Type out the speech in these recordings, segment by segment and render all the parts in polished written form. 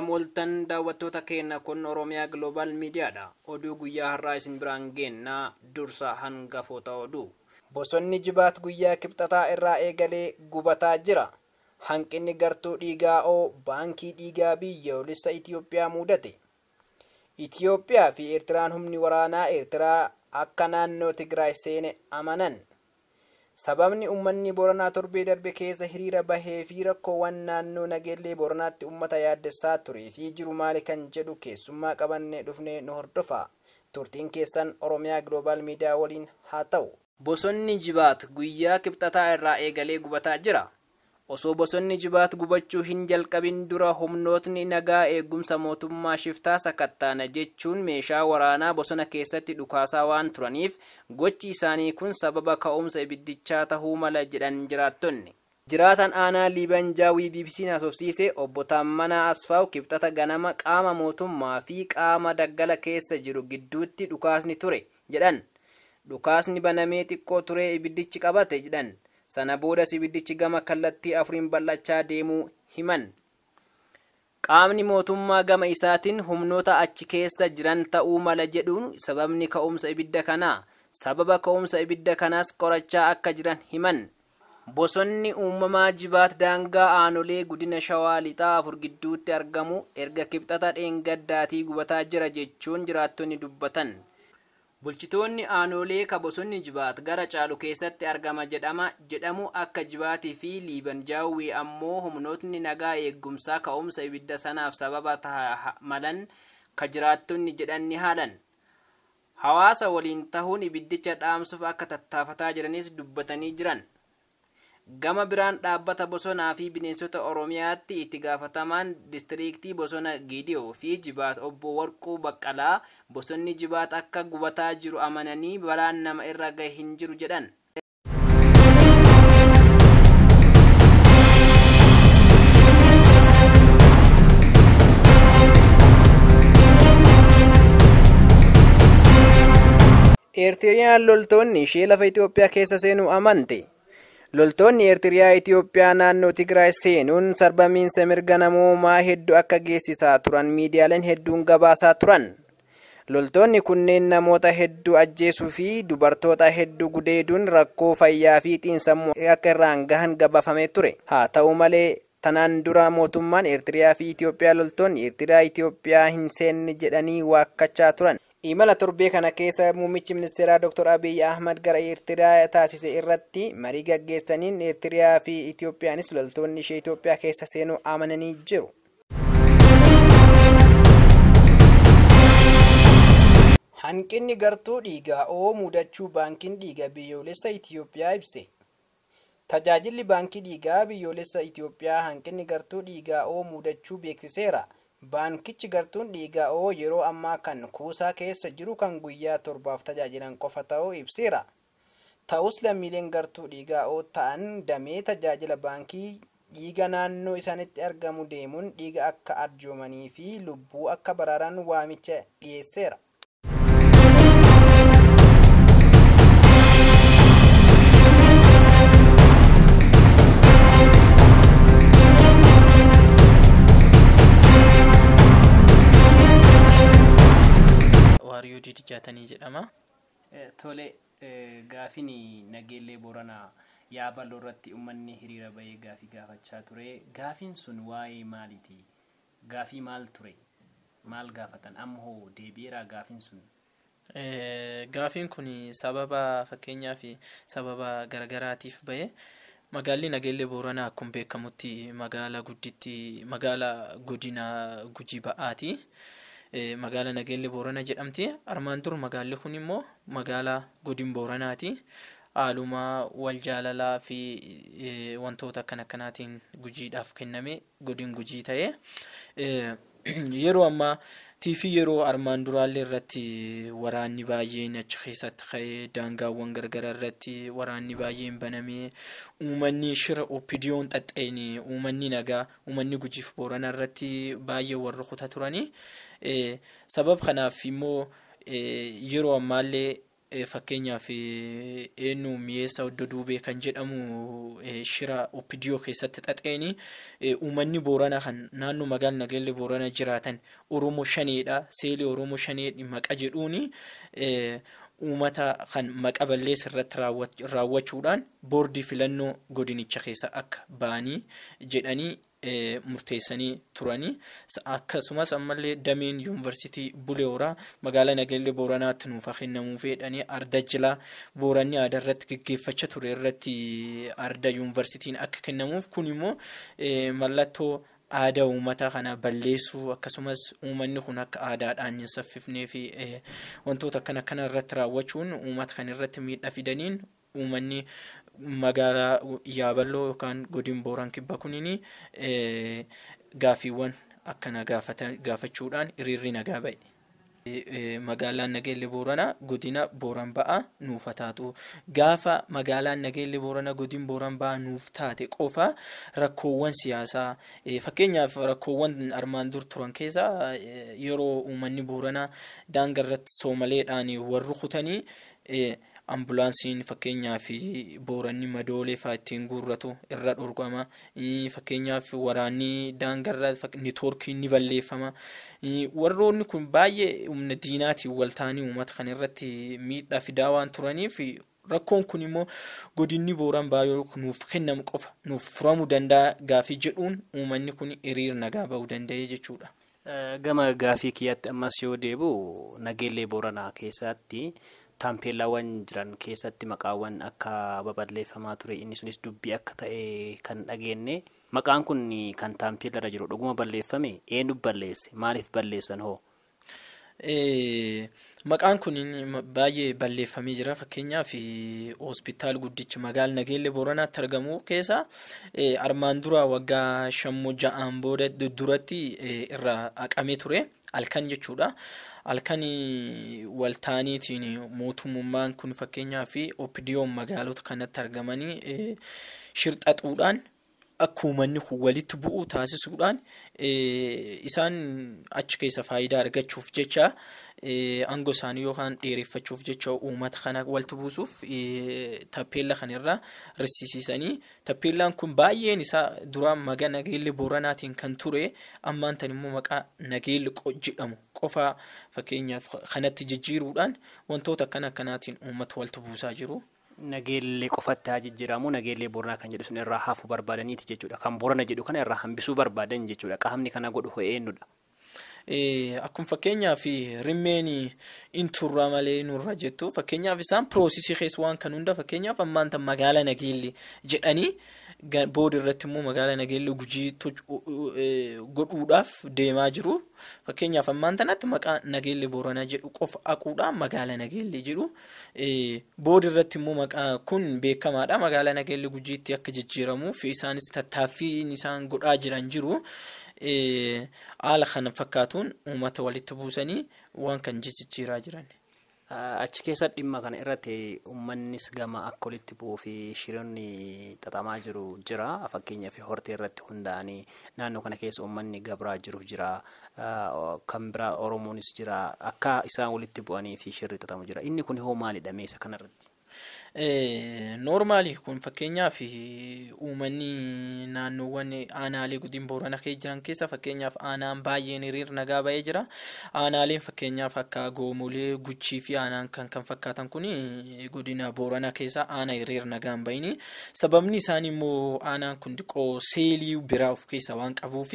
Akkam ooltan daawwattoota keenya, kun Oromiyaa Global Miidiyaadha. Oduu guyyaa har'aa isin biraan geennaa, dursa hangafoota oduu. Bosonni Jibaat guyyaa Kibxataa irraa eegalee gubataa jira. Hanqinni gartuu dhiigaa O baankii dhiigaa biyyoolessa Itiyoophiyaa mudate. Itiyoophiyaa fi Eertiraan humni waraanaa Eertiraa akka naannoo Tigraay seene amanan. Sababni uummanni Booranaa torbee darbe keessa hiriira bahee fi rakkoowwan naannoo Nageellee Booranaatti uummata yaaddessaa turee fi jiru maali kan jedhu keessummaa qabannee dhufnee nu hordofa. Turtiin keessan Oromiyaa Global Miidiyaa waliin haa ta'u. Bosonni Jibaat guyyaa Kibxataa irraa eegalee gubataa jira. Osoo bosonni Jibaat gubachuu hin jalqabin dura humnootni nagaa eegumsa mootummaa shiftaa sakattaana jechuun meeshaa waraanaa bosona keessatti dhukaasaa waan turaniif gochi isaanii kun sababa ka'umsa ibiddichaa tahuu mala jedhan jiraattonni. Jiraatan aanaa Liiban Jaawii BBC'n haasofsiise obbo Taammanaa Asfaaw Kibxata ganama qaama mootummaa fi qaama daggala keessa jiru gidduutti dhukaasni ture jedhan. Dhukaasni banamee xiqqoo turee ibiddichi qabate jedhan. Sana boodas ibiddichi gama kallattii afuriin bal'achaa deemuu himan. Qaamni mootummaa gama isaatiin humnoota achi keessa jiran ta'uu mala jedhuun sababni ka'umsa ibidda kanaa. Sababa ka'umsa ibidda kanaas qorachaa akka jiran himan. Bosonni uumamaa Jibaat daangaa aanolee godina Shawaa Lixaa afur gidduutti argamu erga Kibxata dheengaddaatii gubataa jira jechuun jiraattonni dubbatan. Bulchitoonni aanolee ka bosonni Jibaat gara caalu keessatti argama jedhama jedhamu akka Jibaatii fi Liiban Jaawwii ammoo humnootni nagaa eegumsaa ka'umsa ibidda sanaaf sababa taha malan ka jiraattonni jedhan ni haalan. Hawaasa waliin tahuun ibiddicha dhaamsuuf akka tattaafataa jiranis dubbatanii jiran. Gama biraan dhaabbata bosonaa fi bineensota Oromiyaatti itti gaafatamaan distiriiktii bosona Giidiyoo fi Jibaat obbo Warquu Baqqalaa bosonni Jibaat akka gubataa jiru amananii balaan nama irra gahe hin jiru jedhan. Eertiriyaan loltoonni ishee lafa Itoophiyaa keessa seenuu amante. Loltoonni Eertiriyaa Itoophiyaa naannoo Tigraay seenuun sarbamiinsa mirga namoomaa hedduu akka geessisaa turan miidiyaaleen hedduun gabaasaa turan. Loltoonni kunneen namoota hedduu ajjeesuu fi dubartoota hedduu gudeeduun rakkoo fayyaa fi xiinsammuu akka irraan gahan gabaafamee ture. Haa ta'u malee tanaan dura mootummaan Eertiriyaa fi Itoophiyaa loltoonni Eertiriyaa Itoophiyaa hin seenne jedhanii waakkachaa turan. Imala torbee kana keessa muummichi ministeeraa Dr. Abiy Ahmad gara Eertiriyaa taasise irratti marii gaggeessaniin Eertiriyaa fi Itoophiyaanis loltoonni ishee Itoophiyaa keessa seenuu amananii jiru. Hanqinni gartuu dhiigaa O mudachuu baankiin dhiigaa biyyoolessa Itoophiyaa ibse. Tajaajilli baankii dhiigaa biyyoolessa Itoophiyaa hanqinni gartuu dhiigaa O mudachuu beeksiseera. Baankichi gartuun dhiigaa O yeroo ammaa kan kuusaa keessa jiru kan guyyaa torbaaf tajaajilan qofa ta'uu ibseera. Ta'us lammiileen gartuu dhiigaa O ta'an damee tajaajila baankii dhiiga naannoo isaanitti argamu deemuun dhiiga akka arjoomanii fi lubbuu akka baraaran waamicha dhiyeesseera. Waariyoo Didijaatanii jedhama. Tole, gaafiin Nageellee Booranaa Yaaballoo irratti uummanni hiriira bahee gaafii gaafachaa ture. Gaafiin sun waa'ee maaliiti? Gaafii maal ture? Maal gaafatan? Amma hoo deebi'eeraa gaafiin sun? Gaafiin kun sababa fakkeenyaaf sababa garagaraatiif bahe. Magaalli Nageellee Booranaa akkuma beekamutti magaala gudditti magaala godina Gujii Ba'aati. Magaala Nageellee Booranaa jedhamti. Armaan dur magaalli kun immoo magaala godin Booranaati. Haaluma wal jaalalaa fi wantoota akkana akkanaatiin Gujiidhaaf kenname godin Gujii ta'e. Yeroo ammaa tiifi yeroo armaan duraallee irratti waraanni baay'een achi keessatti ka'ee daangaawwan garagaraa irratti waraanni baay'een banamee uummanni shira OPDO'n xaxxeen uummanni nagaa uummanni Gujiif Booranaa irratti baay'ee warra kuta turanii. Sabab kanaaf immoo yeroo ammaallee Fakkeenyaaf eenyu mi'eessa Oddoo Duubee kan jedhamu shira OPDO keessatti xaxeeni uummanni Booranaa kan naannoo magaalaa Nageellee Booranaa jiraatan Oromoo shaneedha. Seelii Oromoo shanee maqa jedhuuni uummata kan maqa balleessa irratti raawwachuudhaan boordii filannoo godinicha keessa akka ba'anii jedhanii murteessanii turanii. Akkasumas ammallee dameen yuunivarsiitii Bulee Horaa magaalaa Nageellee Booranaatti nuuf kennamuu fedhanii arda jilaa Booranni aadaa irratti geggeeffachaa ture irratti arda yuunivarsiitiin akka kennamuuf, kun immoo mallattoo aadaa uummata kana balleessuu, akkasumas uummanni kun akka aadaadhaan hin saffifnee fi wantoota akkana akkana irratti raawwachuun uummata kana irratti miidhaa fidaniin uummanni magaalaa Yaaballoo yookaan godin Booran Kibba kuniin gaaffiiwwan akkana gaafachuudhaan hiriirri nagaa ba'e. Magaalaan Nageellee Booranaa godina Booran Ba'aa nuuf taatu. Gaafa magaalaan Nageellee Booranaa godin Booran Ba'aa nuuf taate qofa rakkoowwan siyaasaa, fakkeenyaaf rakkoowwan armaan dur turan keessa yeroo uummanni Booranaa daangaa irratti Soomaleedhaan warri kutanii ambulaansiin fakkeenyaaf Booranni madoolee fa'aa ittiin guurratu irra dhorkama. Fakkeenyaaf waraanni daangarra niitoorkiin ni balleeffama. Warroonni kun baay'ee humna diinaatiin wal ta'anii uummata kana irratti miidhaa fidaa waan turaniif rakkoon kun immoo godinni Booran Ba'aa nuuf kennamu qofa nuuf furamuu danda'a gaafii jedhuun uummanni kun hiriira nagaa ba'uu danda'e jechuudha. Gama gaafii kiyyaatti ammas yoo deebi'u, Nageellee Booranaa keessatti taampeellaawwan jiran keessatti maqaawwan akka baballeeffamaa ture, inni sunis dubbii akka ta'e kan dhageenye, maqaan kun kan taampeellarra jiru dhuguma balleeffame? Eenyu balleesse? Maaliif balleessan hoo? Maqaan kun baay'ee balleeffamee jira. Fakkeenyaaf hospitaal guddicha magaalaa Nageellee Booranaatti argamu keessa armaan dura waggaa 5 6 booda duratti irraa haqamee ture. Halkan jechuudha. Halkan waltaaniitiin mootummaan kun fakkeenyaaf OPDO'n magaalota kanatti argamanii shirxaxuudhaan akka uummanni kun walitti bu'u taasisuudhaan isaan achi keessa faayidaa argachuuf jecha, aangoo isaanii yookaan dheereffachuuf jecha uummata kana walitti buusuuf tappeella kanarra rissisiisanii, tappeellaan kun baay'een isaa duraan maqaa Nageellee Booranaatiin kan ture ammaan tan immoo maqaa Nageelle jedhamu qofa fakkeenyaaf kanatti jijjiiruudhaan wantoota akkana akkanaatiin uummata walitti buusaa jiru. Nageellee qofatti haa jijjiiramu, Nageellee Booranaa kan jedhu sun irraa hafuu barbaadaniiti jechuudha. Kan Boorana jedhu kana irraa hambisuu barbaadan jechuudha. Qaamni kana godhu hoo eenyudha? Akkuma fakkeenyaaf rimmeen in turra malee nurra jettu, fakkeenyaaf isaan process keessa waan kan hunda, fakkeenyaaf ammaan tan magaalaa Nageellee jedhanii booda irratti immoo magaalaa Nageellee Gujii godhuudhaaf deemaa jiru. Fakkeenyaaf ammaan tanatti maqaa Nageellee Booranaa jedhu qofa haquudhaan magaalaa Nageellee jedhu. Booda irratti immoo maqaa kun beekamaadha. Magaalaa Nageellee Gujiitti akka jijjiiramuuf isaanis tattaaffiin isaan godhaa jiran jiru. Haala kana fakkaatuun uummata walitti buusanii waan kan jijjiiraa jiran. Achi keessa dhimma kana irratti uummannis gama akka walitti bu'uu fi shiroonni xaxamaa jiru jira. Fakkeenyaaf hortee irratti hundaa'anii naannoo kana keessa uummanni gabraa jiru jira. Kan biraa Oromoonis jira. Akka isaan walitti bu'anii fi shirri xaxamu jira. Inni kun hoo maalidha meeshaa kanarratti? Normal kun fakkeenyaaf uummanni naannoowwan aanaalee godina Booranaa keessa jiran keessa fakkeenyaaf aanaan baay'een hiriira nagaa ba'ee jira. Aanaaleen fakkeenyaaf akka Goomolee, Guchii fi aanaan kan kan fakkaatan kun godina Booranaa keessa aanaa hiriira nagaa hin bahini. Sababni isaanii immoo aanaan kun xiqqoo seelii biraa of keessaa waan qabuuf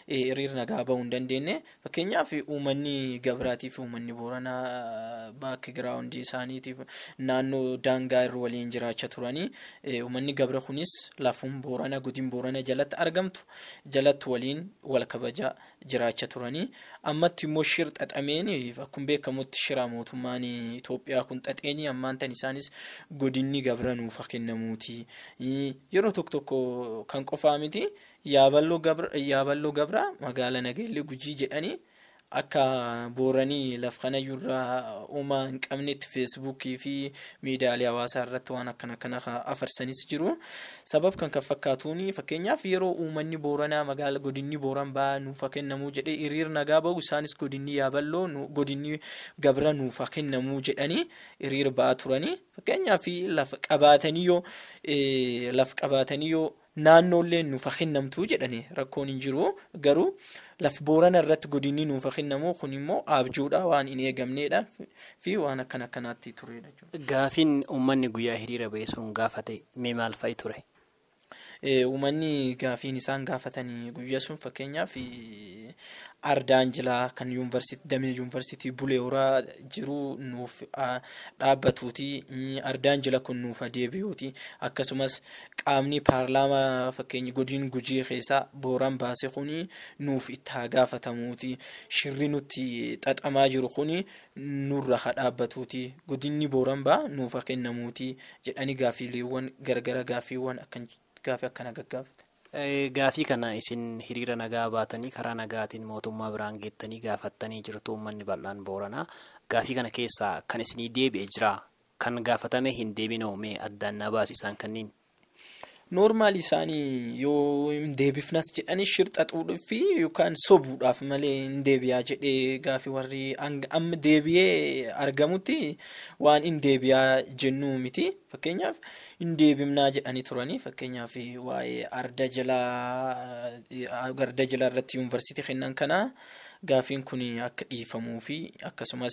hiriira nagaa bahuu hin dandeenye. Fakkeenyaaf uummanni Gabraatii fi uummanni Booranaa background isaaniitiif naannoo daangaa irra waliin jiraachaa turanii, uummanni Gabra kunis lafuun Boorana godin Boorana jalatti argamtu jalatti waliin wal kabajaa jiraachaa turanii, ammatti immoo shir xaxameen akkuma beekamutti shira mootummaan Itoophiyaa kun xaxeenii ammaan tan isaanis godinni Gabra nuuf kennamuuti. Yeroo tokko tokko kan qofaa miti, Yaaballoo Gabra magaalaa Nageellee Gujii jedhanii Akka Booranii laf kanayyuurraa uumaa hin qabnetti Feesbuukii fi miidiyaalee hawaasaa irratti waan akkana kana afarsanis jiru. Sabab kan fakkaatuun, fakkeenyaaf, yeroo uummanni Booranaa magaala godinni Booran ba'aa nuuf haa kennamuu jedhee hiriir nagaa bahu, isaanis godinni Yaaballoo, godinni Gabra nuuf haa kennamuu jedhanii hiriir ba'aa turanii. Fakkeenyaaf, lafa qabaatanii yoo naannoollee nuuf haa kennamtuu jedhanii rakkoon hin jiru. Garuu laf Boorana irratti godinni nuuf haa kennamu kun immoo abjuudha, waan hin eegamneedha fi waan akkana akkanaatti turedha. Gaafiin uummanni guyyaa hiriira ba'e sun gaafate mee maal fa'i ture? Uummanni gaafiin isaan gaafatanii guyyaa sun, fakkeenyaaf, ardaan jilaa kan yuunivarsiitii, damee yuunivarsiitii Bulee Horaa jiru nuuf dhaabbatuuti. Ardaan jila kun nuuf deebi'uuti. Akkasumas qaamni paarlaamaa, fakkeenya, godin Gujii keessaa Booran baase kuni nuuf itti haa gaafatamuuti. Shirri nutti xaxamaa jiru kuni nurra haa dhaabbatuuti. Godinni Booran baa nuuf haa kennamuuti jedhanii gaaffiileewwan gargara, gaaffiiwwan akkan gaafii akkana gaggaafate. Gaafii kana isin hiriira nagaa baatanii karaa nagaatiin mootummaa biraan geettanii gaafattanii jirtu uummanni bal'aan Booranaa. Gaafii kana keessaa kan isinii deebi'e jira? Kan gaafatame hin deebinoo mee addaan na baasu isaan kanniin? Normal isaanii yoo hin deebifnas jedhanii shirxaxuudhaaf fi yookaan sobuudhaaf malee hin deebi'aa jedhee gaafii warri amma deebi'ee argamutti waan hin deebi'aa jennuu miti. Fakkeenyaaf, hin deebifnaa jedhanii turanii. Fakkeenyaaf, waa'ee arda jalaa irratti yuunivarsiitii kennan kana gaafiin kun akka dhiifamuu fi akkasumas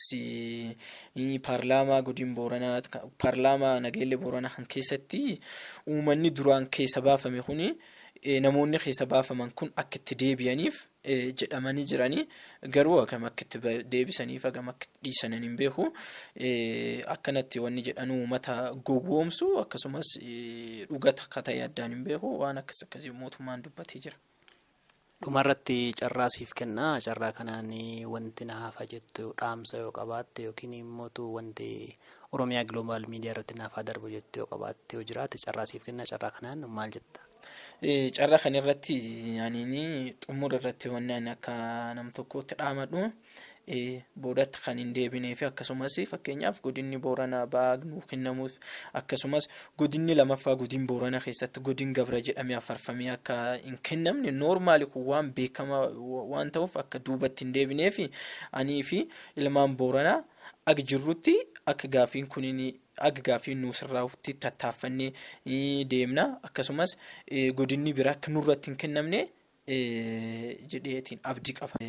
paarlaamaa godin Booranaa, paarlaamaa Nageellee Booranaa kan keessatti uummanni duraan keessa baafame kuni, namoonni keessa baafaman kun akka itti deebi'aniif jedhamanii jiranii. Garuu hagam akka itti deebisaniif, hagam akka itti dhiisanan hin beeku. Akkanatti wanni jedhan uummata gowwoomsu, akkasumas dhugata akka ta'e addaan hin beeku. Waan akkas akkasii mootummaan dubbatee jira. Dhumarratti carraa siif kennaa. Carraa kanaan wanti na hafa jettu dhaamsa yoo qabaatte yookiin immoo wanti Oromiyaa Global Miidiyaa irratti naaf haa darbu jettu yoo qabaatte, yoo jiraate, carraa siif kennaa. Carraa kanaan maal jetta? Carraa kana irratti ani xumura irratti wanni ani akka nam tokkootti dhaamadhu, boodatti kan hin deebinee fi akkasumas, fakkeenyaaf, godinni Booranaa ba'aa nuuf kennamuuf, akkasumas godinni lamaffaa godin Booranaa keessatti godin Gabra jedhamee afarfamee akka hin kennamne, normal kun waan beekamaa waan ta'uuf, akka duubatti hin deebinee fi anii fi ilmaan Booranaa akka jirrutti akka gaafiin kunin, akka gaafiin nuuf sirraa'utti tattaaffannee deemna. Akkasumas godinni biraa akka nurratti hin kennamne jedheetiin abdii qaba.